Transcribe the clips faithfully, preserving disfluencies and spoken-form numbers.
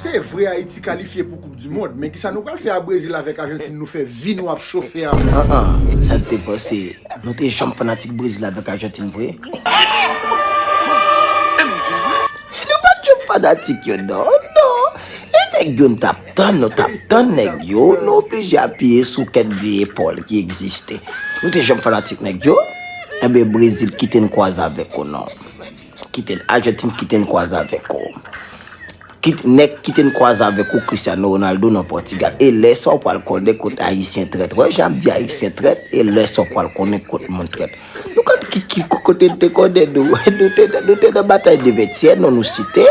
Se vre Ayiti kalifye pou Koup di Mond, men kisa nou pral fè a Brezil avèk Ajantin nou fè vi nou ap chofe a menm? An an, sa n te panse? Nou te janm fanatik Brezil avèk Ajantin vre? Nou pa t janm fanatik yo non, non. E nèg yo n t ap tann, nou t ap tann nèg yo, nou oblije apiye sou kèk vye epòl ki egziste. Nou te janm fanatik nèg yo? Enben Brezil kite n kwaze avèk ou non. Kite n, Ajantin kite n kwaze avèk ou. Kit, nèg kite n kwaze avèk ou Cristiano Ronaldo nan Pòtigal. E lè sa w pral konnen kot Ayisyen trèt. Wè jan ap di Ayisyen trèt, e lè sa w pral konnen kot moun trèt. Nou konn ki, ki kote n te konnen nou. Nou te, nou te nan batay de vètyèm, non nou site.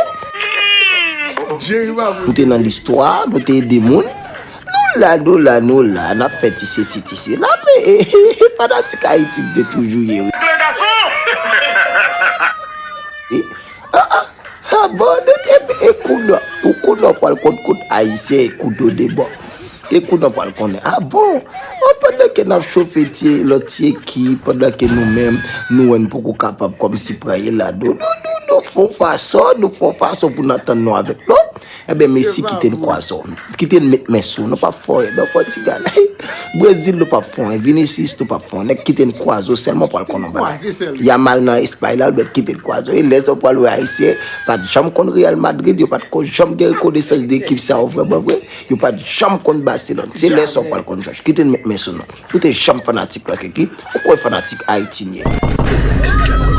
Nou te nan listwa, nou te ede moun. Nou la, nou la, nou la, n ap fè ti sesi, ti sela, men fanatik Ayiti n te toujou ye wi. Gran gason! Ah, ah, ah, bon, e, e, e kounye a, ou kounye a pral konn kot Ayisyen e kout yo de bò. E kounye a pral konnen. Ah bon? Oh, pandan ke n ap chofe ti, lòt ti ekip, pandan ke nou menm, nou wè n poko kapab kòmsi pran Ronaldo. Nou, nou, nou fè yon fason, nou fè yon fason pou n antann nou avèk lòt. Enben, Messi kite n kwaze w. Kite n met men sou w. Nou p ap fè anyen non Pòtigal. Brezil, nou p ap fè anyen. Vinicius, nou p ap fè anyen. Nèg kite n kwaze w sèlman pral konn yon bagay. Yamal nan Espay la, l mèt kite n kwaze w. E lè sa w pral wè Ayisyen, pa t janm konn Real Madrid, yo pa t ko-, janm gen rekonesans de ekip sa yo vrèman vre. Yo pa t janm konn Barcelone. Se lè sa w pral konn Jòj. Kite n met men sou nou. Ou te janm fanatik lòt ekip? Ou kwè fanatik Ayiti n ye?